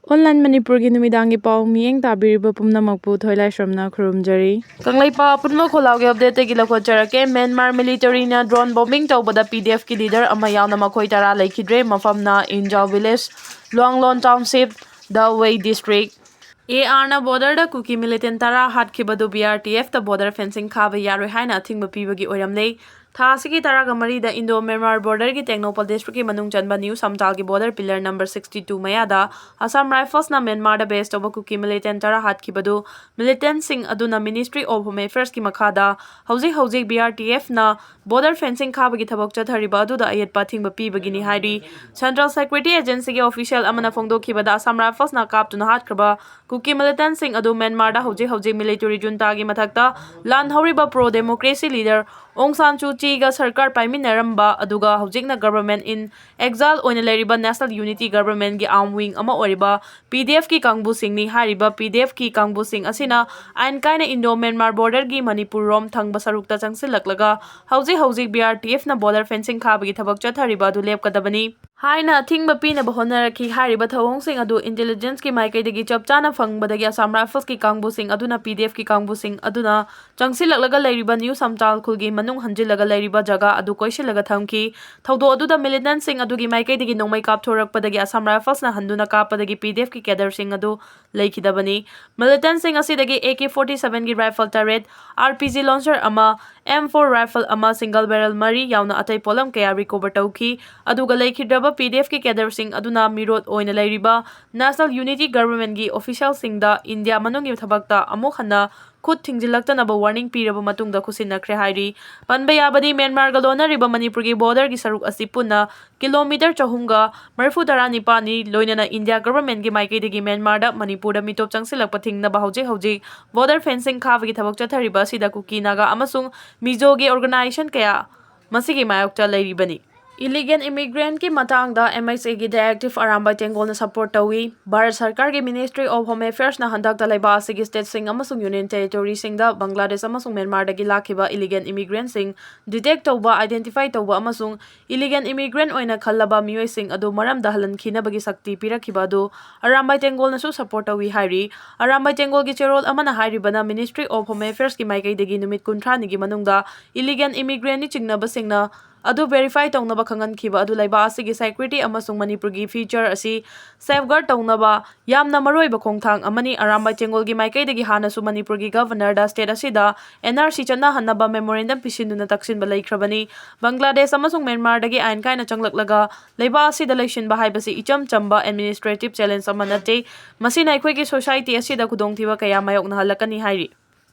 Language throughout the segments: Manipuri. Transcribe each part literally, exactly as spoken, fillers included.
ꯑꯣꯟꯂꯥꯏꯟ ꯃꯅꯤꯄꯨꯔꯒꯤ ꯅꯨꯃꯤꯗꯥꯡꯒꯤ ꯄꯥꯎ ꯃꯤꯠꯌꯦꯡ ꯇꯥꯕꯤꯔꯤꯕ ꯄꯨꯝꯅꯃꯛꯄꯨ ꯊꯣꯏꯂꯥꯏꯁ꯭ꯔꯝꯅ ꯈꯨꯔꯨꯝꯖꯔꯤ꯫ ꯀꯪꯂꯩꯄꯥꯛ ꯑꯄꯨꯟꯕ ꯈꯣꯜꯂꯥꯎꯒꯤ ꯑꯞꯗꯦꯠꯇꯒꯤ ꯂꯧꯈꯠꯆꯔꯛꯀꯦ꯫ ꯃ꯭ꯌꯥꯟꯃꯥꯔ ꯃꯤꯂꯤꯇꯔꯤꯅ ꯗ꯭ꯔꯣꯟ ꯕꯣꯝꯕꯤꯡ ꯇꯧꯕꯗ ꯄꯤ ꯗꯤ ꯑꯦꯐꯀꯤ ꯂꯤꯗꯔ ꯑꯃ ꯌꯥꯎꯅ ꯃꯈꯣꯏ ꯇꯔꯥ ꯂꯩꯈꯤꯗ꯭ꯔꯦ꯫ ꯃꯐꯝꯅ ꯏꯟꯖꯥꯎ ꯚꯤꯂꯦꯖ, ꯂꯣꯡꯂꯣꯟ ꯇꯥꯎꯟꯁꯤꯞ, ꯗꯋꯦ ꯗꯤꯁꯇ꯭ꯔꯤꯛ꯫ ꯑꯦ ꯑꯥꯔꯅ ꯕꯣꯔꯗꯔꯗ ꯀꯨꯀꯤ ꯃꯤꯂꯤꯇꯦꯟ ꯇꯔꯥ ꯍꯥꯠꯈꯤꯕꯗꯨ ꯕꯤ ꯑꯥꯔ ꯇꯤ ꯑꯦꯐꯇ ꯕꯣꯔꯗꯔ ꯐꯦꯟꯁꯤꯡ ꯈꯥꯕ ꯌꯥꯔꯣꯏ ꯍꯥꯏꯅ ꯑꯊꯤꯡꯕ ꯄꯤꯕꯒꯤ ꯑꯣꯏꯔꯝꯂꯦ꯫ ꯊꯥ ꯑꯁꯤꯒꯤ ꯇꯔꯥꯒ ꯃꯔꯤꯗ ꯏꯟꯗꯣ ꯃ꯭ꯌꯥꯟꯃꯥꯔ ꯕꯣꯔꯗꯔꯒꯤ ꯇꯦꯡꯅꯧꯄꯜ ꯗꯤꯁꯇ꯭ꯔꯤꯛꯀꯤ ꯃꯅꯨꯡ ꯆꯟꯕ ꯅ꯭ꯌꯨ ꯁꯝꯇꯥꯜꯒꯤ border pillar number sixty two ꯃꯌꯥꯗ ꯑꯁꯥꯝ ꯔꯥꯏꯐꯜꯁꯅ ꯃ꯭ꯌꯥꯟꯃꯥꯔꯗ ꯕꯦꯁ ꯇꯧꯕ ꯀꯨꯀꯤ ꯃꯤꯂꯤꯇꯦꯟ ꯇꯔꯥ ꯍꯥꯠꯈꯤꯕꯗꯨ ꯃꯤꯂꯤꯇꯦꯟꯁꯤꯡ ꯑꯗꯨꯅ ꯃꯤꯅꯤꯁꯇ꯭ꯔꯤ ꯑꯣꯐ ꯍꯣꯝ ꯑꯦꯐꯤꯌꯔꯁꯀꯤ ꯃꯈꯥꯗ ꯍꯧꯖꯤꯛ ꯍꯧꯖꯤꯛ ꯕꯤ ꯑꯥꯔ ꯇꯤ ꯑꯦꯐꯅ ꯕꯣꯔꯗꯔ ꯐꯦꯟꯁꯤꯡ ꯈꯥꯕꯒꯤ ꯊꯕꯛ ꯆꯠꯊꯔꯤꯕ ꯑꯗꯨꯗ ꯑꯌꯦꯠꯄ ꯑꯊꯤꯡꯕ ꯄꯤꯕꯒꯤꯅꯤ ꯍꯥꯏꯔꯤ꯫ ꯁꯦꯟꯇ꯭ꯔꯦꯜ ꯁꯦꯀ꯭ꯌꯨꯔꯤꯇꯤ ꯑꯦꯖꯦꯟꯁꯤꯒꯤ ꯑꯣꯐꯤꯁꯤꯌꯦꯜ ꯑꯃꯅ ꯐꯣꯡꯗꯣꯛꯈꯤꯕꯗ ꯑꯁꯥꯝ ꯔꯥꯏꯐꯜꯁꯅ ꯀꯥꯞꯇꯨꯅ ꯍꯥꯠꯈ꯭ꯔꯕ ꯀꯨꯀꯤ ꯃꯤꯂꯤꯇꯦꯟꯁꯤꯡ ꯑꯗꯨ ꯃ꯭ꯌꯥꯟꯃꯥꯔꯗ ꯍꯧꯖꯤꯛ ꯍꯧꯖꯤꯛ ꯃꯤꯂꯤꯇꯔꯤ ꯖꯨꯟꯇꯥꯒꯤ ꯃꯊꯛꯇ ꯂꯥꯟ ꯍꯧꯔꯤꯕ ꯄ꯭ꯔꯣ ꯗꯦꯃꯣꯀ꯭ꯔꯦꯁꯤ ꯂꯤꯗꯔ ꯑꯣꯡ ꯁꯥꯟ ꯁꯨ ꯆꯤꯒ ꯁꯔꯀꯥꯔ ꯄꯥꯏꯃꯤꯟꯅꯔꯝꯕ, ꯑꯗꯨꯒ ꯍꯧꯖꯤꯛꯅ ꯒꯚꯔꯟꯃꯦꯟꯠ ꯏꯟ ꯑꯦꯛꯖꯥꯏꯜ ꯑꯣꯏꯅ ꯂꯩꯔꯤꯕ ꯅꯦꯁꯅꯦꯜ ꯌꯨꯅꯤꯇꯤ ꯒꯚꯔꯟꯃꯦꯟꯠꯒꯤ ꯑꯥꯔꯝ ꯋꯤꯡ ꯑꯃ ꯑꯣꯏꯔꯤꯕ ꯄꯤ ꯗꯤ ꯑꯦꯐꯀꯤ ꯀꯥꯡꯕꯨꯁꯤꯡꯅꯤ꯫ ꯍꯥꯏꯔꯤꯕ ꯄꯤ ꯗꯤ ꯑꯦꯐꯀꯤ ꯀꯥꯡꯕꯨꯁꯤꯡ ꯑꯁꯤꯅ ꯑꯥꯏꯟ ꯀꯥꯏꯅ ꯏꯟꯗꯣ ꯃ꯭ꯌꯥꯟꯃꯥꯔ ꯕꯣꯔꯗꯔꯒꯤ ꯃꯅꯤꯄꯨꯔ ꯔꯣꯝ ꯊꯪꯕ ꯁꯔꯨꯛꯇ ꯆꯪꯁꯤꯜꯂꯛꯂꯒ ꯍꯧꯖꯤꯛ ꯍꯧꯖꯤꯛ ꯕꯤ ꯑꯥꯔ ꯇꯤ ꯑꯦꯐꯅ ꯕꯣꯔꯗꯔ ꯐꯦꯟꯁꯤꯡ ꯈꯥꯕꯒꯤ ꯊꯕꯛ ꯆꯠꯊꯔꯤꯕ ꯑꯗꯨ ꯂꯦꯞꯀꯗꯕꯅꯤ ꯍꯥꯏꯅ ꯑꯊꯤꯡꯕ ꯄꯤꯅꯕ ꯍꯣꯠꯅꯔꯛꯈꯤ꯫ ꯍꯥꯏꯔꯤꯕ ꯊꯧꯑꯣꯡꯁꯤꯡ ꯑꯗꯨ ꯏꯟꯇꯦꯂꯤꯖꯦꯟꯁꯀꯤ ꯃꯥꯏꯀꯩꯗꯒꯤ ꯆꯞ ꯆꯥꯅ ꯐꯪꯕꯗꯒꯤ ꯑꯁꯥꯝ ꯔꯥꯏꯐꯜꯁꯀꯤ ꯀꯥꯡꯕꯨꯁꯤꯡ ꯑꯗꯨꯅ ꯄꯤ ꯗꯤ ꯑꯦꯐꯀꯤ ꯀꯥꯡꯕꯨꯁꯤꯡ ꯑꯗꯨꯅ ꯆꯪꯁꯤꯜꯂꯛꯂꯒ ꯂꯩꯔꯤꯕ ꯅ꯭ꯌꯨ ꯁꯝꯇꯥꯜ ꯈꯨꯜꯒꯤ ꯃꯅꯨꯡ ꯍꯟꯖꯤꯜꯂꯒ ꯂꯩꯔꯤꯕ ꯖꯒꯥ ꯑꯗꯨ ꯀꯣꯏꯁꯤꯜꯂꯒ ꯊꯝꯈꯤ꯫ ꯊꯧꯗꯣꯛ ꯑꯗꯨꯗ ꯃꯤꯂꯤꯇꯦꯟꯁꯤꯡ ꯑꯗꯨꯒꯤ ꯃꯥꯏꯀꯩꯗꯒꯤ ꯅꯣꯡꯃꯩ ꯀꯥꯞꯊꯣꯔꯛꯄꯗꯒꯤ ꯑꯁꯥꯝ ꯔꯥꯏꯐꯜꯁꯅ ꯍꯟꯗꯨꯅ ꯀꯥꯞꯄꯗꯒꯤ ꯄꯤ ꯗꯤ ꯑꯦꯐꯀꯤ ꯀꯦꯗꯔꯁꯤꯡ ꯑꯗꯨ ꯂꯩꯈꯤꯗꯕꯅꯤ꯫ ꯃꯤꯂꯤꯇꯦꯟꯁꯤꯡ ꯑꯁꯤꯗꯒꯤ ꯑꯦ ꯀꯦ ꯐꯣꯔꯇꯤ ꯁꯚꯦꯟꯒꯤ ꯔꯥꯏꯐꯜ ꯇꯔꯦꯠ, ꯑꯥꯔ ꯄꯤ ꯖꯤ ꯂꯣꯟꯆꯔ ꯑꯃ, ꯑꯦꯝ ꯐꯣꯔ ꯔꯥꯏꯐꯜ ꯑꯃ, ꯁꯤꯡꯒꯜ ꯕꯦꯔꯦꯜ ꯃꯔꯤ ꯌꯥꯎꯅ ꯑꯇꯩ ꯄꯣꯠꯂꯝ ꯀꯌꯥ ꯔꯤꯀꯣꯚꯔ ꯇꯧꯈꯤ꯫ ꯑꯗꯨꯒ ꯂꯩꯈꯤꯗ꯭ꯔꯕ ꯄꯤ ꯗꯤ ꯑꯦꯐꯀꯤ ꯀꯦꯗꯔꯁꯤꯡ ꯑꯗꯨꯅ ꯃꯤꯔꯣꯠ ꯑꯣꯏꯅ ꯂꯩꯔꯤꯕ ꯅꯦꯁꯅꯦꯜ ꯌꯨꯅꯤꯇꯤ ꯒꯚꯔꯟꯃꯦꯟꯠꯒꯤ ꯑꯣꯐꯤꯁꯤꯌꯦꯜꯁꯤꯡꯗ ꯏꯟꯗꯤꯌꯥ ꯃꯅꯨꯡꯒꯤ ꯊꯕꯛꯇ ꯑꯃꯨꯛ ꯍꯟꯅ ꯈꯨꯠ ꯊꯤꯡꯖꯤꯜꯂꯛꯇꯅꯕ ꯋꯥꯔꯅꯤꯡ ꯄꯤꯔꯕ ꯃꯇꯨꯡꯗ ꯈꯨꯠꯁꯤꯟꯅꯈ꯭ꯔꯦ ꯍꯥꯏꯔꯤ꯫ ꯄꯟꯕ ꯌꯥꯕꯗꯤ, ꯃ꯭ꯌꯥꯟꯃꯥꯔꯒ ꯂꯣꯟꯅꯔꯤꯕ ꯃꯅꯤꯄꯨꯔꯒꯤ ꯕꯣꯔꯗꯔꯒꯤ ꯁꯔꯨꯛ ꯑꯁꯤ ꯄꯨꯟꯅ ꯀꯤꯂꯣꯃꯤꯇꯔ ꯆꯍꯨꯝꯒ ꯃꯔꯤꯐꯨ ꯇꯔꯥꯅꯤꯄꯥꯟꯅꯤ, ꯂꯣꯏꯅꯅ ꯏꯟꯗꯤꯌꯥ ꯒꯚꯔꯟꯃꯦꯟꯠꯒꯤ ꯃꯥꯏꯀꯩꯗꯒꯤ ꯃ꯭ꯌꯥꯟꯃꯥꯔꯗ ꯃꯅꯤꯄꯨꯔꯗ ꯃꯤꯇꯣꯞ ꯆꯪꯁꯤꯜꯂꯛꯄ ꯊꯤꯡꯅꯕ ꯍꯧꯖꯤꯛ ꯍꯧꯖꯤꯛ ꯕꯣꯔꯗꯔ ꯐꯦꯟꯁꯤꯡ ꯈꯥꯕꯒꯤ ꯊꯕꯛ ꯆꯠꯊꯔꯤꯕ ꯑꯁꯤꯗ ꯀꯨꯀꯤ, ꯅꯥꯒꯥ ꯑꯃꯁꯨꯡ ꯃꯤꯖꯣꯒꯤ ꯑꯣꯔꯒꯅꯥꯏꯖꯦꯁꯟ ꯀꯌꯥ ꯃꯁꯤꯒꯤ ꯃꯥꯌꯣꯛꯇ ꯂꯩꯔꯤꯕꯅꯤ꯫ Illegal immigrantꯀꯤ ꯃꯇꯥꯡꯗ MHAꯒꯤ directive ꯑꯔꯥꯝꯕꯥꯏ ꯇꯦꯡꯒꯣꯜꯅ support ꯇꯧꯏ꯫ ꯚꯥꯔꯠ ꯁꯔꯀꯥꯔꯒꯤ Ministry of Home Affairsꯅ ꯍꯟꯗꯛꯇ ꯂꯩꯕꯥꯛ ꯑꯁꯤꯒꯤ stateꯁꯤꯡ ꯑꯃꯁꯨꯡ Union Territoryꯁꯤꯡꯗ ꯕꯪꯒ꯭ꯂꯥꯗꯦꯁ ꯑꯃꯁꯨꯡ ꯃ꯭ꯌꯥꯟꯃꯥꯔꯗꯒꯤ ꯂꯥꯛꯈꯤꯕ illegal immigrantꯁꯤꯡ detect ꯇꯧꯕ, identify ꯇꯧꯕ ꯑꯃꯁꯨꯡ illegal immigrant ꯑꯣꯏꯅ ꯈꯜꯂꯕ ꯃꯤꯑꯣꯏꯁꯤꯡ ꯑꯗꯨ ꯃꯔꯝꯗ ꯍꯜꯍꯟꯈꯤꯅꯕꯒꯤ ꯁꯛꯇꯤ ꯄꯤꯔꯛꯈꯤꯕ ꯑꯗꯨ ꯑꯔꯥꯝꯕꯥꯏ ꯇꯦꯡꯒꯣꯜꯅꯁꯨ support ꯇꯧꯏ ꯍꯥꯏꯔꯤ꯫ ꯑꯔꯥꯝꯕꯥꯏ ꯇꯦꯡꯒꯣꯜꯒꯤ ꯆꯦꯔꯣꯜ ꯑꯃꯅ ꯍꯥꯏꯔꯤꯕꯅ, Ministry of Home Affairsꯀꯤ ꯃꯥꯏꯀꯩꯗꯒꯤ ꯅꯨꯃꯤꯠ ꯀꯨꯟꯊ꯭ꯔꯥꯅꯤꯒꯤ ꯃꯅꯨꯡꯗ illegal immigrantꯅꯤ ꯆꯤꯡꯅꯕꯁꯤꯡꯅ ꯑꯗꯨ verify ꯇꯧꯅꯕ ꯈꯪꯍꯟꯈꯤꯕ ꯑꯗꯨ ꯂꯩꯕꯥꯛ ꯑꯁꯤꯒꯤ security ꯑꯃꯁꯨꯡ ꯃꯅꯤꯄꯨꯔꯒꯤ future ꯑꯁꯤ safeguard ꯇꯧꯅꯕ ꯌꯥꯝꯅ ꯃꯔꯨꯑꯣꯏꯕ ꯈꯣꯡꯊꯥꯡ ꯑꯃꯅꯤ꯫ ꯑꯔꯥꯝꯕꯥꯏ ꯇꯦꯡꯒꯣꯜꯒꯤ ꯃꯥꯏꯀꯩꯗꯒꯤ ꯍꯥꯟꯅꯁꯨ ꯃꯅꯤꯄꯨꯔꯒꯤ Governorꯗ state ꯑꯁꯤꯗ NRC ꯆꯠꯅꯍꯟꯅꯕ memorandum ꯄꯤꯁꯤꯟꯗꯨꯅ ꯇꯛꯁꯤꯟꯕ ꯂꯩꯈ꯭ꯔꯕꯅꯤ꯫ ꯕꯪꯒ꯭ꯂꯥꯗꯦꯁ ꯑꯃꯁꯨꯡ ꯃ꯭ꯌꯥꯟꯃꯥꯔꯗꯒꯤ ꯑꯥꯏꯟ ꯀꯥꯏꯅ ꯆꯪꯂꯛꯂꯒ ꯂꯩꯕꯥꯛ ꯑꯁꯤꯗ ꯂꯩꯁꯤꯟꯕ ꯍꯥꯏꯕꯁꯤ ꯏꯆꯝ ꯆꯝꯕ administrative challenge ꯑꯃ ꯅꯠꯇꯦ꯫ ꯃꯁꯤꯅ ꯑꯩꯈꯣꯏꯒꯤ society ꯑꯁꯤꯗ ꯈꯨꯗꯣꯡꯊꯤꯕ ꯀꯌꯥ ꯃꯥꯌꯣꯛꯅꯍꯜꯂꯛꯀꯅꯤ ꯍꯥꯏꯔꯤ꯫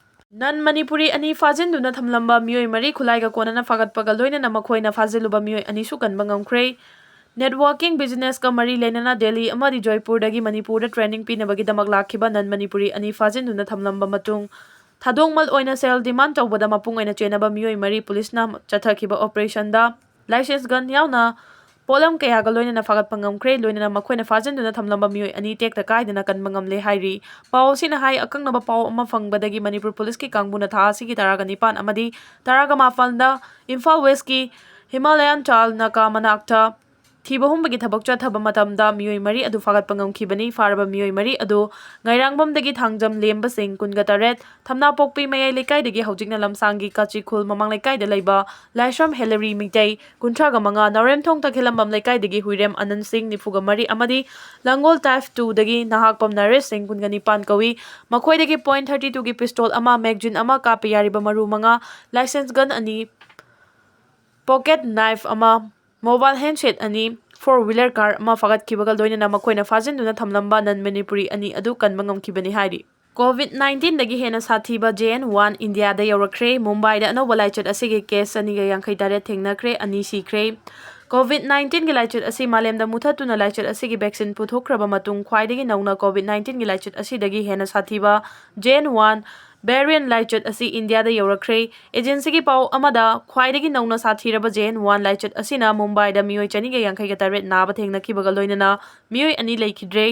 Non Manipuri ꯑꯅꯤ ꯐꯥꯖꯤꯟꯗꯨꯅ ꯊꯝꯂꯝꯕ ꯃꯤꯑꯣꯏ ꯃꯔꯤ ꯈꯨꯠꯂꯥꯏꯒ ꯀꯣꯟꯅꯅ ꯐꯥꯒꯠꯄꯒ ꯂꯣꯏꯅꯅ ꯃꯈꯣꯏꯅ ꯐꯥꯖꯤꯜꯂꯨꯕ ꯃꯤꯑꯣꯏ ꯑꯅꯤꯁꯨ ꯀꯟꯕ ꯉꯝꯈ꯭ꯔꯦ꯫ Networking businessꯀ ꯃꯔꯤ ꯂꯩꯅꯅ ꯗꯦꯜꯂꯤ ꯑꯃꯗꯤ ꯖꯣꯏꯄꯨꯔꯗꯒꯤ ꯃꯅꯤꯄꯨꯔꯗ training ꯄꯤꯅꯕꯒꯤꯗꯃꯛ ꯂꯥꯛꯈꯤꯕ Non Manipuri ꯑꯅꯤ ꯐꯥꯖꯤꯟꯗꯨꯅ ꯊꯝꯂꯝꯕ ꯃꯇꯨꯡ ꯊꯥꯗꯣꯛꯃꯜ ꯑꯣꯏꯅ sale demand ꯇꯧꯕꯗ ꯃꯄꯨꯡ ꯑꯣꯏꯅ ꯆꯦꯟꯅꯕ ꯃꯤꯑꯣꯏ ꯃꯔꯤ ꯄꯨꯂꯤꯁꯅ ꯆꯠꯊꯈꯤꯕ operationꯗ licensed gun ꯌꯥꯎꯅ ꯄꯣꯠꯂꯝ ꯀꯌꯥꯒ ꯂꯣꯏꯅꯅ ꯐꯥꯒꯠꯄ ꯉꯝꯈ꯭ꯔꯦ꯫ ꯂꯣꯏꯅꯅ ꯃꯈꯣꯏꯅ ꯐꯥꯖꯤꯟꯗꯨꯅ ꯊꯝꯂꯝꯕ ꯃꯤꯑꯣꯏ ꯑꯅꯤ ꯇꯦꯛꯇ ꯀꯥꯏꯗꯅ ꯀꯟꯕ ꯉꯝꯂꯦ ꯍꯥꯏꯔꯤ꯫ ꯄꯥꯎ ꯑꯁꯤꯅ ꯍꯥꯏ, ꯑꯀꯛꯅꯕ ꯄꯥꯎ ꯑꯃ ꯐꯪꯕꯗꯒꯤ ꯃꯅꯤꯄꯨꯔ ꯄꯨꯂꯤꯁꯀꯤ ꯀꯥꯡꯕꯨꯅ ꯊꯥ ꯑꯁꯤꯒꯤ ꯇꯔꯥꯒ ꯅꯤꯄꯥꯟ ꯑꯃꯗꯤ ꯇꯔꯥꯒ ꯃꯥꯄꯟꯗ ꯏꯝꯐꯥꯜ Westꯀꯤ Himalayan Chal ꯅꯥꯀꯥ ꯃꯅꯥꯛꯇ ꯊꯤꯕ ꯍꯨꯝꯕꯒꯤ ꯊꯕꯛ ꯆꯠꯊꯕ ꯃꯇꯝꯗ ꯃꯤꯑꯣꯏ ꯃꯔꯤ ꯑꯗꯨ ꯐꯥꯒꯠꯄ ꯉꯝꯈꯤꯕꯅꯤ꯫ ꯐꯥꯔꯕ ꯃꯤꯑꯣꯏ ꯃꯔꯤ ꯑꯗꯨ ꯉꯥꯏꯔꯥꯡꯕꯝꯗꯒꯤ ꯊꯥꯡꯖꯝ ꯂꯦꯝꯕꯁꯤꯡ, ꯀꯨꯟꯒ ꯇꯔꯦꯠ, ꯊꯝꯅꯥꯄꯣꯛꯄꯤ ꯃꯌꯥꯏ ꯂꯩꯀꯥꯏꯗꯒꯤ ꯍꯧꯖꯤꯛꯅ ꯂꯝꯁꯥꯡꯒꯤ ꯀꯥꯆꯤꯈꯨꯜ ꯃꯃꯥꯡ ꯂꯩꯀꯥꯏꯗ ꯂꯩꯕ ꯂꯥꯏꯁ꯭ꯔꯝ ꯍꯦꯂꯔꯤ ꯃꯩꯇꯩ, ꯀꯨꯟꯊ꯭ꯔꯥꯒ ꯃꯉꯥ, ꯅꯥꯎꯔꯦꯝꯊꯣꯡ ꯇꯈꯦꯂꯝꯕꯝ ꯂꯩꯀꯥꯏꯗꯒꯤ ꯍꯨꯏꯔꯦꯝ ꯑꯅꯟ ꯁꯤꯡ, ꯅꯤꯐꯨꯒ ꯃꯔꯤ, ꯑꯃꯗꯤ ꯂꯥꯡꯒꯣꯜ Type twoꯗꯒꯤ ꯅꯍꯥꯛꯄꯝ ꯅꯔꯦꯁ ꯁꯤꯡ, ꯀꯨꯟꯒ ꯅꯤꯄꯥꯟ ꯀꯧꯏ꯫ ꯃꯈꯣꯏꯗꯒꯤ point thirty twoꯒꯤ pistol ꯑꯃ, magazine ꯑꯃ, ꯀꯥꯞꯄ ꯌꯥꯔꯤꯕ ꯃꯔꯨ ꯃꯉꯥ, licensed gun ꯑꯅꯤ, pocket knife ꯑꯃ, mobile handset ꯑꯅꯤ, four wheeler car ꯑꯃ ꯐꯥꯒꯠꯈꯤꯕꯒ ꯂꯣꯏꯅꯅ ꯃꯈꯣꯏꯅ ꯐꯥꯖꯤꯟꯗꯨꯅ ꯊꯝꯂꯝꯕ Non Manipuri ꯑꯅꯤ ꯑꯗꯨ ꯀꯟꯕ ꯉꯝꯈꯤꯕꯅꯤ ꯍꯥꯏꯔꯤ꯫ COVID nineteenꯗꯒꯤ ꯍꯦꯟꯅ ꯁꯥꯊꯤꯕ J N one ꯏꯟꯗꯤꯌꯥꯗ ꯌꯧꯔꯛꯈ꯭ꯔꯦ꯫ ꯃꯨꯝꯕꯥꯏꯗ ꯑꯅꯧꯕ ꯂꯥꯏꯆꯠ ꯑꯁꯤꯒꯤ case ꯆꯅꯤꯒ ꯌꯥꯡꯈꯩ ꯇꯔꯦꯠ ꯊꯦꯡꯅꯈ꯭ꯔꯦ, ꯑꯅꯤ ꯁꯤꯈ꯭ꯔꯦ꯫ COVID nineteenꯒꯤ ꯂꯥꯏꯆꯠ ꯑꯁꯤ ꯃꯥꯂꯦꯝꯗ ꯃꯨꯊꯠꯇꯨꯅ ꯂꯥꯏꯆꯠ ꯑꯁꯤꯒꯤ vaccine ꯄꯨꯊꯣꯛꯈ꯭ꯔꯕ ꯃꯇꯨꯡ ꯈ꯭ꯋꯥꯏꯗꯒꯤ ꯅꯧꯅ COVID nineteenꯒꯤ ꯂꯥꯏꯆꯠ ꯑꯁꯤꯗꯒꯤ ꯍꯦꯟꯅ ꯁꯥꯊꯤꯕ J N one ꯚꯦꯔꯤꯌꯟ ꯂꯥꯏꯆꯠ ꯑꯁꯤ ꯏꯟꯗꯤꯌꯥꯗ ꯌꯧꯔꯛꯈ꯭ꯔꯦ꯫ ꯑꯦꯖꯦꯟꯁꯤꯒꯤ ꯄꯥꯎ ꯑꯃꯗ, ꯈ꯭ꯋꯥꯏꯗꯒꯤ ꯅꯧꯅ ꯁꯥꯊꯤꯔꯕ ꯖꯦ ꯑꯦꯟ ꯋꯥꯟ ꯂꯥꯏꯆꯠ ꯑꯁꯤꯅ ꯃꯨꯝꯕꯥꯏꯗ ꯃꯤꯑꯣꯏ ꯆꯅꯤꯒ ꯌꯥꯡꯈꯩꯒ ꯇꯔꯦꯠ ꯅꯥꯕ ꯊꯦꯡꯅꯈꯤꯕꯒ ꯂꯣꯏꯅꯅ ꯃꯤꯑꯣꯏ ꯑꯅꯤ ꯂꯩꯈꯤꯗ꯭ꯔꯦ꯫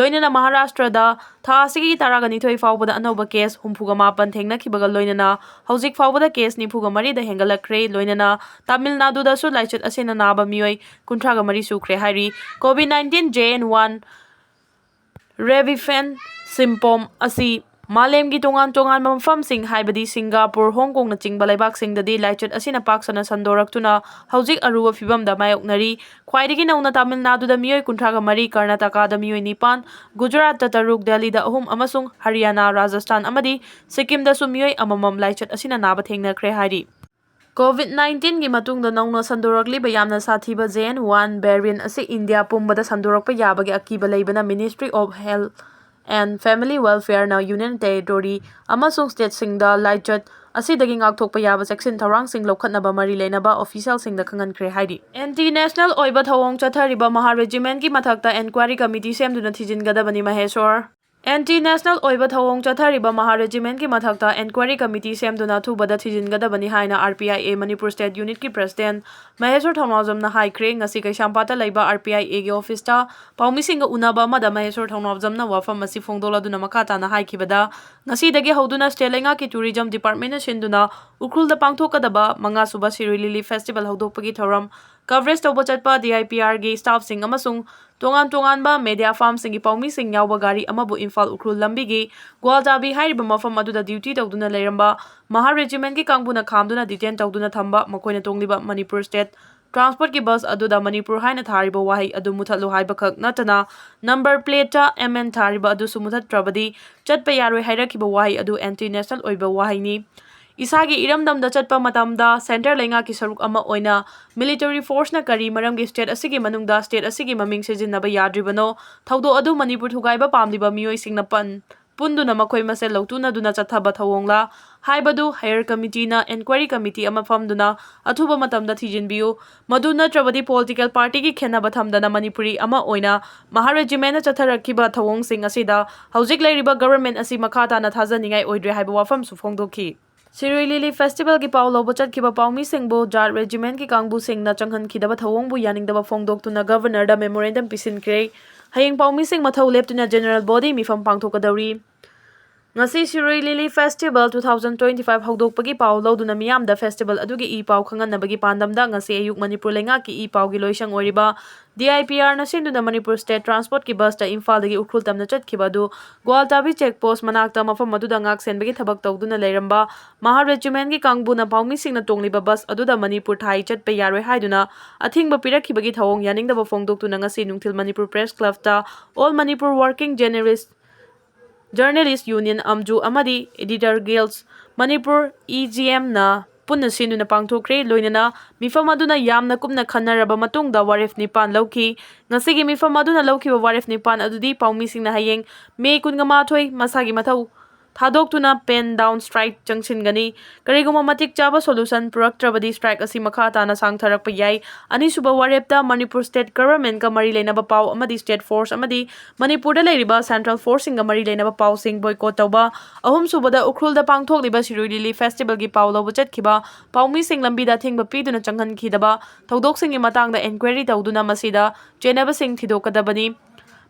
ꯂꯣꯏꯅꯅ ꯃꯍꯥꯔꯥꯁꯇ꯭ꯔꯗ ꯊꯥ ꯑꯁꯤꯒꯤ ꯇꯔꯥꯒ ꯅꯤꯊꯣꯏ ꯐꯥꯎꯕꯗ ꯑꯅꯧꯕ ꯀꯦꯁ ꯍꯨꯝꯐꯨꯒ ꯃꯥꯄꯟ ꯊꯦꯡꯅꯈꯤꯕꯒ ꯂꯣꯏꯅꯅ ꯍꯧꯖꯤꯛ ꯐꯥꯎꯕꯗ ꯀꯦꯁ ꯅꯤꯐꯨꯒ ꯃꯔꯤꯗ ꯍꯦꯟꯒꯠꯂꯛꯈ꯭ꯔꯦ꯫ ꯂꯣꯏꯅꯅ ꯇꯥꯃꯤꯜ ꯅꯥꯗꯨꯗꯁꯨ ꯂꯥꯏꯆꯠ ꯑꯁꯤꯅ ꯅꯥꯕ ꯃꯤꯑꯣꯏ ꯀꯨꯟꯊ꯭ꯔꯥꯒ ꯃꯔꯤ ꯁꯨꯈ꯭ꯔꯦ ꯍꯥꯏꯔꯤ꯫ Covid nineteen J N one ꯔꯦꯕꯤꯐꯦꯟ ꯁꯤꯝꯄꯣꯝ ꯑꯁꯤ ꯃꯥꯂꯦꯝꯒꯤ ꯇꯣꯉꯥꯟ ꯇꯣꯉꯥꯟꯕ ꯃꯐꯝꯁꯤꯡ, ꯍꯥꯏꯕꯗꯤ ꯁꯤꯡꯒꯥꯄꯨꯔ, ꯍꯣꯡ ꯀꯣꯡꯅꯆꯤꯡꯕ ꯂꯩꯕꯥꯛꯁꯤꯡꯗꯗꯤ ꯂꯥꯏꯆꯠ ꯑꯁꯤꯅ ꯄꯥꯛ ꯁꯟꯅ ꯁꯟꯗꯣꯔꯛꯇꯨꯅ ꯍꯧꯖꯤꯛ ꯑꯔꯨꯕ ꯐꯤꯕꯝꯗ ꯃꯥꯌꯣꯛꯅꯔꯤ꯫ ꯈ꯭ꯋꯥꯏꯗꯒꯤ ꯅꯧꯅ ꯇꯥꯃꯤꯜ ꯅꯥꯗꯨꯗ ꯃꯤꯑꯣꯏ ꯀꯨꯟꯊ꯭ꯔꯥꯒ ꯃꯔꯤ, ꯀꯔꯅꯥꯇꯀꯥꯗ ꯃꯤꯑꯣꯏ ꯅꯤꯄꯥꯟ, ꯒꯨꯖꯔꯥꯠꯇ ꯇꯔꯨꯛ, ꯗꯦꯜꯂꯤꯗ ꯑꯍꯨꯝ ꯑꯃꯁꯨꯡ ꯍꯔꯤꯌꯥꯅꯥ, ꯔꯥꯖꯁꯊꯥꯟ ꯑꯃꯗꯤ ꯁꯤꯛꯀꯤꯝꯗꯁꯨ ꯃꯤꯑꯣꯏ ꯑꯃꯃꯝ ꯂꯥꯏꯆꯠ ꯑꯁꯤꯅ ꯅꯥꯕ ꯊꯦꯡꯅꯈ꯭ꯔꯦ ꯍꯥꯏꯔꯤ꯫ ꯀꯣꯚꯤꯗ ꯅꯥꯏꯟꯇꯤꯟꯒꯤ ꯃꯇꯨꯡꯗ ꯅꯧꯅ ꯁꯟꯗꯣꯔꯛꯂꯤꯕ ꯌꯥꯝꯅ ꯁꯥꯊꯤꯕ ꯖꯦ ꯑꯦꯟ ꯋꯥꯟ ꯚꯦꯔꯤꯌꯟ ꯑꯁꯤ ꯏꯟꯗꯤꯌꯥ ꯄꯨꯝꯕꯗ ꯁꯟꯗꯣꯔꯛꯄ ꯌꯥꯕꯒꯤ ꯑꯀꯤꯕ ꯂꯩꯕꯅ Ministry of Health and Family Welfare ꯅ Union Territory ꯑꯃꯁꯨꯡ ꯁ꯭ꯇꯦꯠꯁꯤꯡꯗ ꯂꯥꯏꯆꯠ ꯑꯁꯤꯗꯒꯤ ꯉꯥꯛꯊꯣꯛꯄ ꯌꯥꯕ ꯆꯦꯛꯁꯤꯟ ꯊꯧꯔꯥꯡꯁꯤꯡ ꯂꯧꯈꯠꯅꯕ ꯃꯔꯤ ꯂꯩꯅꯕ ꯑꯣꯐꯤꯁꯤꯌꯦꯜꯁꯤꯡꯗ ꯈꯪꯍꯟꯈ꯭ꯔꯦ ꯍꯥꯏꯔꯤ꯫ ꯑꯦꯟꯇꯤ ꯅꯦꯁꯅꯦꯜ ꯑꯣꯏꯕ ꯊꯧꯑꯣꯡ ꯆꯠꯊꯔꯤꯕ ꯃꯍꯥ ꯔꯦꯖꯤꯃꯦꯟꯠꯀꯤ ꯃꯊꯛꯇ ꯏꯟꯀ꯭ꯋꯥꯏꯔꯤ ꯀꯃꯤꯇꯤ ꯁꯦꯝꯗꯨꯅ ꯊꯤꯖꯤꯟꯒꯗꯕꯅꯤ, ꯃꯍꯦꯁꯣꯔ꯫ ꯑꯦꯟꯇꯤ ꯅꯦꯁꯅꯦꯜ ꯑꯣꯏꯕ ꯊꯧꯑꯣꯡ ꯆꯠꯊꯔꯤꯕ ꯃꯍꯥ ꯔꯦꯖꯤꯃꯦꯟꯠꯀꯤ ꯃꯊꯛꯇ ꯏꯟꯀ꯭ꯋꯥꯏꯔꯤ ꯀꯃꯤꯇꯤ ꯁꯦꯝꯗꯨꯅ ꯑꯊꯨꯕꯗ ꯊꯤꯖꯤꯟꯒꯗꯕꯅꯤ ꯍꯥꯏꯅ R P I A Manipur state ꯌꯨꯅꯤꯠꯀꯤ ꯄ꯭ꯔꯦꯁꯤꯗꯦꯟꯠ ꯃꯍꯦꯁꯣꯔ ꯊꯧꯅꯥꯎꯖꯝꯅ ꯍꯥꯏꯈ꯭ꯔꯦ꯫ ꯉꯁꯤ ꯀꯩꯁꯥꯝꯄꯥꯠꯇ ꯂꯩꯕ ꯑꯥꯔ ꯄꯤ ꯑꯥꯏ ꯑꯦꯒꯤ ꯑꯣꯐꯤꯁꯇ ꯄꯥꯎꯃꯤꯁꯤꯡꯒ ꯎꯅꯕ ꯑꯃꯗ ꯃꯍꯦꯁꯣꯔ ꯊꯧꯅꯥꯎꯖꯝꯅ ꯋꯥꯐꯝ ꯑꯁꯤ ꯐꯣꯡꯗꯣꯛꯂꯗꯨꯅ ꯃꯈꯥ ꯇꯥꯅ ꯍꯥꯏꯈꯤꯕꯗ, ꯉꯁꯤꯗꯒꯤ ꯍꯧꯗꯨꯅ ꯁ꯭ꯇꯦꯠ ꯂꯩꯉꯥꯛꯀꯤ ꯇꯨꯔꯤꯖꯝ ꯗꯤꯄꯥꯔꯠꯃꯦꯟꯠꯅ ꯁꯤꯟꯗꯨꯅ ꯎꯈ꯭ꯔꯨꯜꯗ ꯄꯥꯡꯊꯣꯛꯀꯗꯕ ꯃꯉꯥꯁꯨꯕ ꯁꯤꯔꯣꯏ ꯂꯤꯂꯤ ꯐꯦꯁꯇꯤꯚꯦꯜ ꯍꯧꯗꯣꯛꯄꯒꯤ ꯊꯧꯔꯝ ꯀꯚꯔꯦꯖ ꯇꯧꯕ ꯆꯠꯄ ꯗꯤ ꯑꯥꯏ ꯄꯤ ꯑꯥꯔꯒꯤ ꯁ꯭ꯇꯥꯐꯁꯤꯡ ꯑꯃꯁꯨꯡ ꯇꯣꯉꯥꯟ ꯇꯣꯉꯥꯟꯕ ꯃꯦꯗꯤꯌꯥ ꯐꯥꯔꯝꯁꯤꯡꯒꯤ ꯄꯥꯎꯃꯤꯁꯤꯡ ꯌꯥꯎꯕ ꯒꯥꯔꯤ ꯑꯃꯕꯨ ꯏꯝꯐꯥꯜ ꯎꯈ꯭ꯔꯨꯜ ꯂꯝꯕꯤꯒꯤ ꯒ꯭ꯋꯥꯜꯖꯥꯕꯤ ꯍꯥꯏꯔꯤꯕ ꯃꯐꯝ ꯑꯗꯨꯗ ꯗ꯭ꯌꯨꯇꯤ ꯇꯧꯗꯨꯅ ꯂꯩꯔꯝꯕ ꯃꯍꯥ ꯔꯦꯖꯤꯃꯦꯟꯠꯀꯤ ꯀꯥꯡꯕꯨꯅ ꯈꯥꯝꯗꯨꯅ ꯗꯤꯇꯦꯟ ꯇꯧꯗꯨꯅ ꯊꯝꯕ ꯃꯈꯣꯏꯅ ꯇꯣꯡꯂꯤꯕ ꯃꯅꯤꯄꯨꯔ ꯁ꯭ꯇꯦꯠ ꯇ꯭ꯔꯥꯟꯁꯄꯣꯔꯠꯀꯤ ꯕꯁ ꯑꯗꯨꯗ ꯃꯅꯤꯄꯨꯔ ꯍꯥꯏꯅ ꯊꯥꯔꯤꯕ ꯋꯥꯍꯩ ꯑꯗꯨ ꯃꯨꯊꯠꯂꯨ ꯍꯥꯏꯕꯈꯛ ꯅꯠꯇꯅ ꯅꯝꯕꯔ ꯄ꯭ꯂꯦꯠꯇ ꯑꯦꯝ ꯑꯦꯟ ꯊꯥꯔꯤꯕ ꯑꯗꯨꯁꯨ ꯃꯨꯊꯠꯇ꯭ꯔꯕꯗꯤ ꯆꯠꯄ ꯌꯥꯔꯣꯏ ꯍꯥꯏꯔꯛꯈꯤꯕ ꯋꯥꯍꯩ ꯑꯗꯨ ꯑꯦꯟꯇꯤ ꯅꯦꯁꯅꯦꯜ ꯑꯣꯏꯕ ꯋꯥꯍꯩꯅꯤ꯫ ꯏꯁꯥꯒꯤ ꯏꯔꯝꯗꯝꯗ ꯆꯠꯄ ꯃꯇꯝꯗ ꯁꯦꯟꯇꯔ ꯂꯩꯉꯥꯛꯀꯤ ꯁꯔꯨꯛ ꯑꯃ ꯑꯣꯏꯅ ꯃꯤꯂꯤꯇꯔꯤ ꯐꯣꯔꯁꯅ ꯀꯔꯤ ꯃꯔꯝꯒꯤ ꯁ꯭ꯇꯦꯠ ꯑꯁꯤꯒꯤ ꯃꯅꯨꯡꯗ ꯁ꯭ꯇꯦꯠ ꯑꯁꯤꯒꯤ ꯃꯃꯤꯡ ꯁꯤꯖꯤꯟꯅꯕ ꯌꯥꯗ꯭ꯔꯤꯕꯅꯣ? ꯊꯧꯗꯣꯛ ꯑꯗꯨ ꯃꯅꯤꯄꯨꯔ ꯊꯨꯒꯥꯏꯕ ꯄꯥꯝꯂꯤꯕ ꯃꯤꯑꯣꯏꯁꯤꯡꯅ ꯄꯟ-, ꯄꯨꯟꯗꯨꯅ ꯃꯈꯣꯏ ꯃꯁꯦꯜ ꯂꯧꯇꯨꯅꯗꯨꯅ ꯆꯠꯊꯕ ꯊꯧꯑꯣꯡꯂꯥ ꯍꯥꯏꯕꯗꯨ Higher Committeeꯅ Enquiry Committee ꯑꯃ ꯐꯝꯗꯨꯅ ꯑꯊꯨꯕ ꯃꯇꯝꯗ ꯊꯤꯖꯤꯟꯕꯤꯌꯨ꯫ ꯃꯗꯨ ꯅꯠꯇ꯭ꯔꯕꯗꯤ political partyꯒꯤ ꯈꯦꯠꯅꯕ ꯊꯝꯗꯅ ꯃꯅꯤꯄꯨꯔꯤ ꯑꯃ ꯑꯣꯏꯅ Maha Regimentꯅ ꯆꯠꯊꯔꯛꯈꯤꯕ ꯊꯧꯑꯣꯡꯁꯤꯡ ꯑꯁꯤꯗ ꯍꯧꯖꯤꯛ ꯂꯩꯔꯤꯕ government ꯑꯁꯤ ꯃꯈꯥ ꯇꯥꯅ ꯊꯥꯖꯅꯤꯡꯉꯥꯏ ꯑꯣꯏꯗ꯭ꯔꯦ ꯍꯥꯏꯕ ꯋꯥꯐꯝꯁꯨ ꯐꯣꯡꯗꯣꯛꯈꯤ꯫ ꯁꯤꯔꯨꯏ ꯂꯤꯂꯤ Festivalꯒꯤ ꯄꯥꯎ ꯂꯧꯕ ꯆꯠꯈꯤꯕ ꯄꯥꯎꯃꯤꯁꯤꯡꯕꯨ Jat Regimentꯀꯤ ꯀꯥꯡꯕꯨꯁꯤꯡꯅ ꯆꯪꯍꯟꯈꯤꯗꯕ ꯊꯧꯑꯣꯡꯕꯨ ꯌꯥꯅꯤꯡꯗꯕ ꯐꯣꯡꯗꯣꯛꯇꯨꯅ Governorꯗ memorandum ꯄꯤꯁꯤꯟꯈ꯭ꯔꯦ꯫ ꯍꯌꯦꯡ ꯄꯥꯎꯃꯤꯁꯤꯡ ꯃꯊꯧ ꯂꯦꯞꯇꯨꯅ General Body ꯃꯤꯐꯝ ꯄꯥꯡꯊꯣꯛꯀꯗꯧꯔꯤ꯫ ꯉꯁꯤ ꯁꯤꯔꯨꯏ ꯂꯤꯂꯤ Festival two thousand twenty five ꯍꯧꯗꯣꯛꯄꯒꯤ ꯄꯥꯎ ꯂꯧꯗꯨꯅ ꯃꯤꯌꯥꯝꯗ festival ꯑꯗꯨꯒꯤ ꯏ ꯄꯥꯎ ꯈꯪꯍꯟꯅꯕꯒꯤ ꯄꯥꯟꯗꯝꯗ ꯉꯁꯤ ꯑꯌꯨꯛ ꯃꯅꯤꯄꯨꯔ ꯂꯩꯉꯥꯛꯀꯤ ꯏ ꯄꯥꯎꯒꯤ ꯂꯣꯏꯁꯪ ꯑꯣꯏꯔꯤꯕ DIPRꯅ ꯁꯤꯟꯗꯨꯅ ꯃꯅꯤꯄꯨꯔ State Transportꯀꯤ busꯇ ꯏꯝꯐꯥꯜꯗꯒꯤ ꯎꯈ꯭ꯔꯨꯜ ꯇꯝꯅ ꯆꯠꯈꯤꯕ ꯑꯗꯨ ꯒ꯭ꯋꯥꯜꯇꯥꯕꯤ check post ꯃꯅꯥꯛꯇ ꯃꯐꯝ ꯑꯗꯨꯗ ꯉꯥꯛ ꯁꯦꯟꯕꯒꯤ ꯊꯕꯛ ꯇꯧꯗꯨꯅ ꯂꯩꯔꯝꯕ Maha Regimentꯀꯤ ꯀꯥꯡꯕꯨꯅ ꯄꯥꯎꯃꯤꯁꯤꯡꯅ ꯇꯣꯡꯂꯤꯕ bus ꯑꯗꯨꯗ ꯃꯅꯤꯄꯨꯔ ꯊꯥꯏ ꯆꯠꯄ ꯌꯥꯔꯣꯏ ꯍꯥꯏꯗꯨꯅ ꯑꯊꯤꯡꯕ ꯄꯤꯔꯛꯈꯤꯕꯒꯤ ꯊꯧꯑꯣꯡ ꯌꯥꯅꯤꯡꯗꯕ ꯐꯣꯡꯗꯣꯛꯇꯨꯅ ꯉꯁꯤ ꯅꯨꯡꯊꯤꯜ Manipur Press Clubꯇ All Manipur Working Journalist Journalist Union, ꯑꯝꯖꯨ, ꯑꯃꯗꯤ Editor Guilds Manipur, EGMꯅ ꯄꯨꯟꯅ ꯁꯤꯟꯗꯨꯅ ꯄꯥꯡꯊꯣꯛꯈ꯭ꯔꯦ꯫ ꯂꯣꯏꯅꯅ ꯃꯤꯐꯝ ꯑꯗꯨꯅ ꯌꯥꯝꯅ ꯀꯨꯞꯅ ꯈꯟꯅꯔꯕ ꯃꯇꯨꯡꯗ ꯋꯥꯔꯦꯞ ꯅꯤꯄꯥꯟ ꯂꯧꯈꯤ꯫ ꯉꯁꯤꯒꯤ ꯃꯤꯐꯝ ꯑꯗꯨꯅ ꯂꯧꯈꯤꯕ ꯋꯥꯔꯦꯞ ꯅꯤꯄꯥꯟ ꯑꯗꯨꯗꯤ ꯄꯥꯎꯃꯤꯁꯤꯡꯅ ꯍꯌꯦꯡ May ꯀꯨꯟꯃꯥꯊꯣꯏ ꯃꯁꯥꯒꯤ ꯃꯊꯧ ꯊꯥꯗꯣꯛꯇꯨꯅ pen down strike ꯆꯪꯁꯤꯟꯒꯅꯤ꯫ ꯀꯔꯤꯒꯨꯝꯕ ꯃꯇꯤꯛ ꯆꯥꯕ solution ꯄꯨꯔꯛꯇ꯭ꯔꯕꯗꯤ strike ꯑꯁꯤ ꯃꯈꯥ ꯇꯥꯅ ꯁꯥꯡꯊꯔꯛꯄ ꯌꯥꯏ꯫ ꯑꯅꯤꯁꯨꯕ ꯋꯥꯔꯦꯞꯇ ꯃꯅꯤꯄꯨꯔ State Governmentꯀ ꯃꯔꯤ ꯂꯩꯅꯕ ꯄꯥꯎ ꯑꯃꯗꯤ State Force ꯑꯃꯗꯤ ꯃꯅꯤꯄꯨꯔꯗ ꯂꯩꯔꯤꯕ Central Forceꯁꯤꯡꯒ ꯃꯔꯤ ꯂꯩꯅꯕ ꯄꯥꯎꯁꯤꯡ boycott ꯇꯧꯕ꯫ ꯑꯍꯨꯝꯁꯨꯕꯗ ꯎꯈ꯭ꯔꯨꯜꯗ ꯄꯥꯡꯊꯣꯛꯂꯤꯕ ꯁꯤꯔꯨꯏ ꯂꯤꯂꯤ Festivalꯒꯤ ꯄꯥꯎ ꯂꯧꯕ ꯆꯠꯈꯤꯕ ꯄꯥꯎꯃꯤꯁꯤꯡ ꯂꯝꯕꯤꯗ ꯑꯊꯤꯡꯕ ꯄꯤꯗꯨꯅ ꯆꯪꯍꯟꯈꯤꯗꯕ ꯊꯧꯗꯣꯛꯁꯤꯡꯒꯤ ꯃꯇꯥꯡꯗ enquiry ꯇꯧꯗꯨꯅ ꯃꯁꯤꯗ ꯆꯦꯟꯅꯕꯁꯤꯡ ꯊꯤꯗꯣꯛꯀꯗꯕꯅꯤ꯫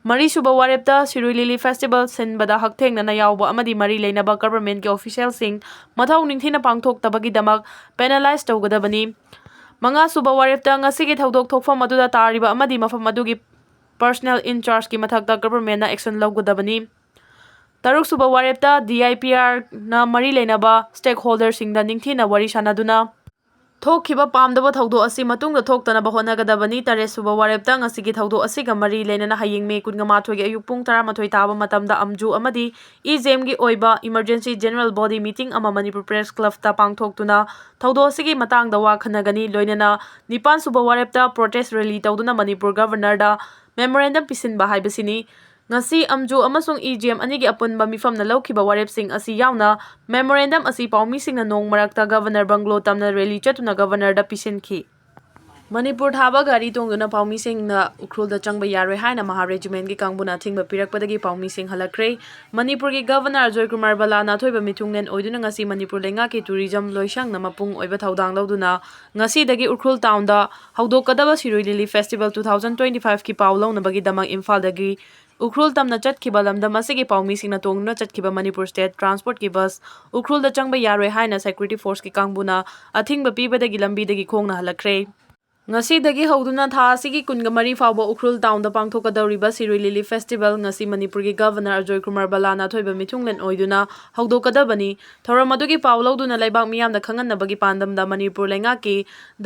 ꯃꯔꯤꯁꯨꯕ ꯋꯥꯔꯦꯞꯇ ꯁꯤꯔꯨꯏ ꯂꯤꯂꯤ Festival ꯁꯤꯟꯕꯗ ꯍꯛꯊꯦꯡꯅꯅ ꯌꯥꯎꯕ ꯑꯃꯗꯤ ꯃꯔꯤ ꯂꯩꯅꯕ governmentꯀꯤ officialꯁꯤꯡ ꯃꯊꯧ ꯅꯤꯡꯊꯤꯅ ꯄꯥꯡꯊꯣꯛꯇꯕꯒꯤꯗꯃꯛ penalize ꯇꯧꯒꯗꯕꯅꯤ꯫ ꯃꯉꯥꯁꯨꯕ ꯋꯥꯔꯦꯞꯇ ꯉꯁꯤꯒꯤ ꯊꯧꯗꯣꯛ ꯊꯣꯛꯐꯝ ꯑꯗꯨꯗ ꯇꯥꯔꯤꯕ ꯑꯃꯗꯤ ꯃꯐꯝ ꯑꯗꯨꯒꯤ personnel in chargeꯀꯤ ꯃꯊꯛꯇ governmentꯅ action ꯂꯧꯒꯗꯕꯅꯤ꯫ ꯇꯔꯨꯛꯁꯨꯕ ꯋꯥꯔꯦꯞꯇ DIPRꯅ ꯃꯔꯤ ꯂꯩꯅꯕ stakeholderꯁꯤꯡꯗ ꯅꯤꯡꯊꯤꯅ ꯋꯥꯔꯤ ꯁꯥꯅꯗꯨꯅ ꯊꯣꯛꯈꯤꯕ ꯄꯥꯝꯗꯕ ꯊꯧꯗꯣꯛ ꯑꯁꯤ ꯃꯇꯨꯡꯗ ꯊꯣꯛꯇꯅꯕ ꯍꯣꯠꯅꯒꯗꯕꯅꯤ꯫ ꯇꯔꯦꯠꯁꯨꯕ ꯋꯥꯔꯦꯞꯇ ꯉꯁꯤꯒꯤ ꯊꯧꯗꯣꯛ ꯑꯁꯤꯒ ꯃꯔꯤ ꯂꯩꯅꯅ ꯍꯌꯦꯡ May ꯀꯨꯟꯃꯥꯊꯣꯏꯒꯤ ꯑꯌꯨꯛ ꯄꯨꯡ ꯇꯔꯥꯃꯥꯊꯣꯏ ꯇꯥꯕ ꯃꯇꯝꯗ ꯑꯝꯖꯨ ꯑꯃꯗꯤ EGMꯒꯤ ꯑꯣꯏꯕ emergency general body meeting ꯑꯃ ꯃꯅꯤꯄꯨꯔ Press Clubꯇ ꯄꯥꯡꯊꯣꯛꯇꯨꯅ ꯊꯧꯗꯣꯛ ꯑꯁꯤꯒꯤ ꯃꯇꯥꯡꯗ ꯋꯥ ꯈꯟꯅꯒꯅꯤ꯫ ꯂꯣꯏꯅꯅ ꯅꯤꯄꯥꯟꯁꯨꯕ ꯋꯥꯔꯦꯞꯇ protest rally ꯇꯧꯗꯨꯅ ꯃꯅꯤꯄꯨꯔ Governorꯗ memorandum ꯄꯤꯁꯤꯟꯕ ꯍꯥꯏꯕꯁꯤꯅꯤ꯫ ꯉꯁꯤ ꯑꯝꯖꯨ ꯑꯃꯁꯨꯡ ꯏ ꯖꯤ ꯑꯦꯝ ꯑꯅꯤꯒꯤ ꯑꯄꯨꯟꯕ ꯃꯤꯐꯝꯅ ꯂꯧꯈꯤꯕ ꯋꯥꯔꯦꯞꯁꯤꯡ ꯑꯁꯤ ꯌꯥꯎꯅ memorandum ꯑꯁꯤ ꯄꯥꯎꯃꯤꯁꯤꯡꯅ ꯅꯣꯡ ꯃꯔꯛꯇ Governor Bungalow ꯇꯝꯅ rally ꯆꯠꯇꯨꯅ Governorꯗ ꯄꯤꯁꯤꯟꯈꯤ꯫ ꯃꯅꯤꯄꯨꯔ ꯊꯥꯕ ꯒꯥꯔꯤ ꯇꯣꯡꯗꯨꯅ ꯄꯥꯎꯃꯤꯁꯤꯡꯅ ꯎꯈ꯭ꯔꯨꯜꯗ ꯆꯪꯕ ꯌꯥꯔꯣꯏ ꯍꯥꯏꯅ ꯃꯍꯥ ꯔꯦꯖꯤꯃꯦꯟꯒꯤ ꯀꯥꯡꯕꯨꯅ ꯑꯊꯤꯡꯕ ꯄꯤꯔꯛꯄꯗꯒꯤ ꯄꯥꯎꯃꯤꯁꯤꯡ ꯍꯜꯂꯛꯈ꯭ꯔꯦ꯫ ꯃꯅꯤꯄꯨꯔꯒꯤ Governor ꯑꯖꯣꯏ ꯀꯨꯃꯥꯔ ꯕꯂꯥꯅ ꯑꯊꯣꯏꯕ ꯃꯤꯊꯨꯡꯂꯦꯟ ꯑꯣꯏꯗꯨꯅ ꯉꯁꯤ ꯃꯅꯤꯄꯨꯔ ꯂꯩꯉꯥꯛꯀꯤ tourism ꯂꯣꯏꯁꯪꯅ ꯃꯄꯨꯡ ꯑꯣꯏꯕ ꯊꯧꯗꯥꯡ ꯂꯧꯗꯨꯅ ꯉꯁꯤꯗꯒꯤ ꯎꯈ꯭ꯔꯨꯜ townꯗ ꯍꯧꯗꯣꯛꯀꯗꯕ ꯁꯤꯔꯣꯏ ꯂꯤꯂꯤ festival two thousand twenty fiveꯀꯤ ꯄꯥꯎ ꯂꯧꯅꯕꯒꯤꯗꯃꯛ ꯏꯝꯐꯥꯜꯗꯒꯤ ꯎꯈ꯭ꯔꯨꯜ ꯇꯝꯅ ꯆꯠꯈꯤꯕ ꯂꯝꯗꯝ ꯑꯁꯤꯒꯤ ꯄꯥꯎꯃꯤꯁꯤꯡꯅ ꯇꯣꯡꯗꯨꯅ ꯆꯠꯈꯤꯕ ꯃꯅꯤꯄꯨꯔ state transportꯀꯤ bus ꯎꯈ꯭ꯔꯨꯜꯗ ꯆꯪꯕ ꯌꯥꯔꯣꯏ ꯍꯥꯏꯅ security forceꯀꯤ ꯀꯥꯡꯕꯨꯅ ꯑꯊꯤꯡꯕ ꯄꯤꯕꯗꯒꯤ ꯂꯝꯕꯤꯗꯒꯤ ꯈꯣꯡꯅ ꯍꯜꯂꯛꯈ꯭ꯔꯦ꯫ ꯉꯁꯤꯗꯒꯤ ꯍꯧꯗꯨꯅ ꯊꯥ ꯑꯁꯤꯒꯤ ꯀꯨꯟꯒ ꯃꯔꯤ ꯐꯥꯎꯕ ꯎꯈ꯭ꯔꯨꯜ townꯗ ꯄꯥꯡꯊꯣꯛꯀꯗꯧꯔꯤꯕ ꯁꯤꯔꯣꯏ ꯂꯤꯂꯤ festival ꯉꯁꯤ ꯃꯅꯤꯄꯨꯔꯒꯤ Governor ꯑꯖꯣꯏ ꯀꯨꯃꯥꯔ ꯕꯂꯥꯅ ꯑꯊꯣꯏꯕ ꯃꯤꯊꯨꯡꯂꯦꯟ ꯑꯣꯏꯗꯨꯅ ꯍꯧꯗꯣꯛꯀꯗꯕꯅꯤ꯫ ꯊꯧꯔꯝ ꯑꯗꯨꯒꯤ ꯄꯥꯎ ꯂꯧꯗꯨꯅ ꯂꯩꯕꯥꯛ ꯃꯤꯌꯥꯝꯗ ꯈꯪꯍꯟꯅꯕꯒꯤ ꯄꯥꯟꯗꯝꯗ ꯃꯅꯤꯄꯨꯔ ꯂꯩꯉꯥꯛꯀꯤ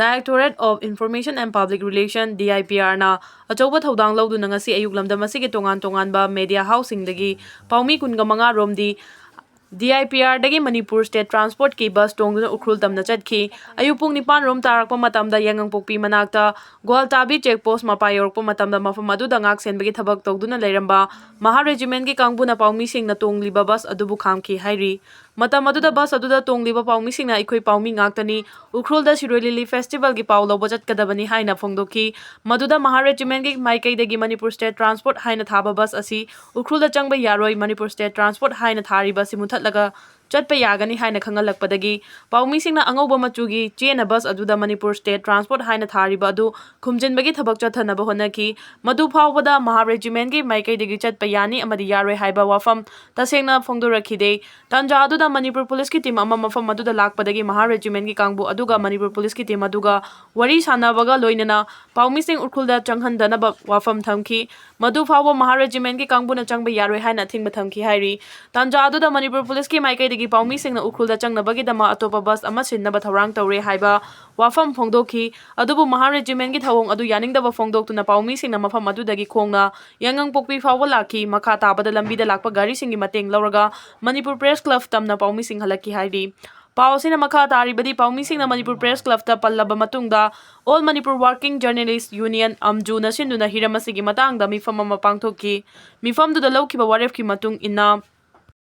Directorate of Information and Public Relation, D I P Rꯅ ꯑꯆꯧꯕ ꯊꯧꯗꯥꯡ ꯂꯧꯗꯨꯅ ꯉꯁꯤ ꯑꯌꯨꯛ ꯂꯝꯗꯝ ꯑꯁꯤꯒꯤ ꯇꯣꯉꯥꯟ ꯇꯣꯉꯥꯟꯕ media houseꯁꯤꯡꯗꯒꯤ ꯄꯥꯎꯃꯤ ꯀꯨꯟꯒ ꯃꯉꯥ ꯔꯣꯝꯗꯤ D I P Rꯗꯒꯤ Manipur state transportꯀꯤ bus ꯇꯣꯡꯗꯨꯅ ꯎꯈ꯭ꯔꯨꯜ ꯇꯝꯅ ꯆꯠꯈꯤ꯫ ꯑꯌꯨꯛ ꯄꯨꯡ ꯅꯤꯄꯥꯟ ꯔꯣꯝ ꯇꯥꯔꯛꯄ ꯃꯇꯝꯗ ꯌꯥꯏꯉꯪꯄꯣꯛꯄꯤ ꯃꯅꯥꯛꯇ ꯒ꯭ꯋꯥꯜꯇꯥꯕꯤ check post ꯃꯄꯥ ꯌꯧꯔꯛꯄ ꯃꯇꯝꯗ ꯃꯐꯝ ꯑꯗꯨꯗ ꯉꯥꯛ ꯁꯦꯟꯕꯒꯤ ꯊꯕꯛ ꯇꯧꯗꯨꯅ ꯂꯩꯔꯝꯕ ꯃꯍꯥ ꯔꯦꯖꯤꯃꯦꯟꯒꯤ ꯀꯥꯡꯕꯨꯅ ꯄꯥꯎꯃꯤꯁꯤꯡꯅ ꯇꯣꯡꯂꯤꯕ bus ꯑꯗꯨꯕꯨ ꯈꯥꯝꯈꯤ ꯍꯥꯏꯔꯤ꯫ ꯃꯇꯝ ꯑꯗꯨꯗ bus ꯑꯗꯨꯗ ꯇꯣꯡꯂꯤꯕ ꯄꯥꯎꯃꯤꯁꯤꯡꯅ "ꯑꯩꯈꯣꯏ ꯄꯥꯎꯃꯤ ꯉꯥꯛꯇꯅꯤ, ꯎꯈ꯭ꯔꯨꯜꯗ ꯁꯤꯔꯣꯏ ꯂꯤꯂꯤ festivalꯒꯤ ꯄꯥꯎ ꯂꯧꯕ ꯆꯠꯀꯗꯕꯅꯤ" ꯍꯥꯏꯅ ꯐꯣꯡꯗꯣꯛꯈꯤ꯫ ꯃꯗꯨꯗ ꯃꯍꯥ ꯔꯦꯖꯤꯃꯦꯟꯒꯤ ꯃꯥꯏꯀꯩꯗꯒꯤ ꯃꯅꯤꯄꯨꯔ state transport ꯍꯥꯏꯅ ꯊꯥꯕ bus ꯑꯁꯤ ꯎꯈ꯭ꯔꯨꯜꯗ ꯆꯪꯕ ꯌꯥꯔꯣꯏ, ꯃꯅꯤꯄꯨꯔ state transport ꯍꯥꯏꯅ ꯊꯥꯔꯤꯕ ꯑꯁꯤ ꯃꯨꯠꯊꯠꯂꯒ ꯆꯠꯄ ꯌꯥꯒꯅꯤ ꯍꯥꯏꯅ ꯈꯪꯍꯜꯂꯛꯄꯗꯒꯤ ꯄꯥꯎꯃꯤꯁꯤꯡꯅ ꯑꯉꯧꯕ ꯃꯆꯨꯒꯤ ꯆꯦꯅ bus ꯑꯗꯨꯗ ꯃꯅꯤꯄꯨꯔ state transport ꯍꯥꯏꯅ ꯊꯥꯔꯤꯕ ꯑꯗꯨ ꯈꯨꯝꯖꯤꯟꯕꯒꯤ ꯊꯕꯛ ꯆꯠꯊꯅꯕ ꯍꯣꯠꯅꯈꯤ꯫ ꯃꯗꯨ ꯐꯥꯎꯕꯗ ꯃꯍꯥ ꯔꯦꯖꯤꯃꯦꯟꯒꯤ ꯃꯥꯏꯀꯩꯗꯒꯤ ꯆꯠꯄ ꯌꯥꯅꯤ ꯑꯃꯗꯤ ꯌꯥꯔꯣꯏ ꯍꯥꯏꯕ ꯋꯥꯐꯝ ꯇꯁꯦꯡꯅ ꯐꯣꯡꯗꯣꯔꯛꯈꯤꯗꯦ꯫ ꯇꯥꯟꯖꯥ ꯑꯗꯨꯗ ꯃꯅꯤꯄꯨꯔ ꯄꯨꯂꯤꯁꯀꯤ team ꯑꯃ ꯃꯐꯝ ꯑꯗꯨꯗ ꯂꯥꯛꯄꯗꯒꯤ ꯃꯍꯥ ꯔꯦꯖꯤꯃꯦꯟꯒꯤ ꯀꯥꯡꯕꯨ ꯑꯗꯨꯒ ꯃꯅꯤꯄꯨꯔ ꯄꯨꯂꯤꯁꯀꯤ team ꯑꯗꯨꯒ ꯋꯥꯔꯤ ꯁꯥꯟꯅꯕꯒ ꯂꯣꯏꯅꯅ ꯄꯥꯎꯃꯤꯁꯤꯡ ꯎꯈ꯭ꯔꯨꯜꯗ ꯆꯪꯍꯟꯗꯅꯕ ꯋꯥꯐꯝ ꯊꯝꯈꯤ꯫ ꯃꯗꯨ ꯐꯥꯎꯕ ꯃꯍꯥ ꯔꯦꯖꯤꯃꯦꯟꯒꯤ ꯀꯥꯡꯕꯨꯅ ꯆꯪꯕ ꯌꯥꯔꯣꯏ ꯍꯥꯏꯅ ꯑꯊꯤꯡꯕ ꯊꯝꯈꯤ ꯍꯥꯏꯔꯤ꯫ ꯇꯥꯟꯖꯥ ꯑꯗꯨꯗ ꯃꯅꯤꯄꯨꯔ ꯄꯨꯂꯤꯁꯀꯤ ꯃꯥꯏꯀꯩꯗꯒꯤ ꯄꯥꯎꯃꯤꯁꯤꯡꯅ ꯎꯈ꯭ꯔꯨꯜꯗ ꯆꯪꯅꯕꯒꯤꯗꯃꯛ ꯑꯇꯣꯞꯄ bus ꯑꯃ ꯁꯤꯟꯅꯕ ꯊꯧꯔꯥꯡ ꯇꯧꯔꯦ ꯍꯥꯏꯕ ꯋꯥꯐꯝ ꯐꯣꯡꯗꯣꯛꯈꯤ꯫ ꯑꯗꯨꯕꯨ ꯃꯍꯥ ꯔꯦꯖꯤꯃꯦꯟꯒꯤ ꯊꯧꯑꯣꯡ ꯑꯗꯨ ꯌꯥꯅꯤꯡꯗꯕ ꯐꯣꯡꯗꯣꯛꯇꯨꯅ ꯄꯥꯎꯃꯤꯁꯤꯡꯅ ꯃꯐꯝ ꯑꯗꯨꯗꯒꯤ ꯈꯣꯡꯅ ꯌꯥꯏꯉꯪꯄꯣꯛꯄꯤ ꯐꯥꯎꯕ ꯂꯥꯛꯈꯤ꯫ ꯃꯈꯥ ꯇꯥꯕꯗ ꯂꯝꯕꯤꯗ ꯂꯥꯛꯄ ꯒꯥꯔꯤꯁꯤꯡꯒꯤ ꯃꯇꯦꯡ ꯂꯧꯔꯒ ꯃꯅꯤꯄꯨꯔ Press Club ꯇꯝꯅ ꯄꯥꯎꯃꯤꯁꯤꯡ ꯍꯜꯂꯛꯈꯤ ꯍꯥꯏꯔꯤ꯫ ꯄꯥꯎ ꯑꯁꯤꯅ ꯃꯈꯥ ꯇꯥꯔꯤꯕꯗꯤ, ꯄꯥꯎꯃꯤꯁꯤꯡꯅ ꯃꯅꯤꯄꯨꯔ ꯄ꯭ꯔꯦꯁ ꯀ꯭ꯂꯕꯇ ꯄꯜꯂꯕ ꯃꯇꯨꯡꯗ, all Manipur working journalists union, ꯑꯝꯖꯨꯅ ꯁꯤꯟꯗꯨꯅ ꯍꯤꯔꯝ ꯑꯁꯤꯒꯤ ꯃꯇꯥꯡꯗ ꯃꯤꯐꯝ ꯑꯃ ꯄꯥꯡꯊꯣꯛꯈꯤ꯫ ꯃꯤꯐꯝꯗꯨꯗ ꯂꯧꯈꯤꯕ ꯋꯥꯔꯦꯞꯀꯤ ꯃꯇꯨꯡ ꯏꯟꯅ,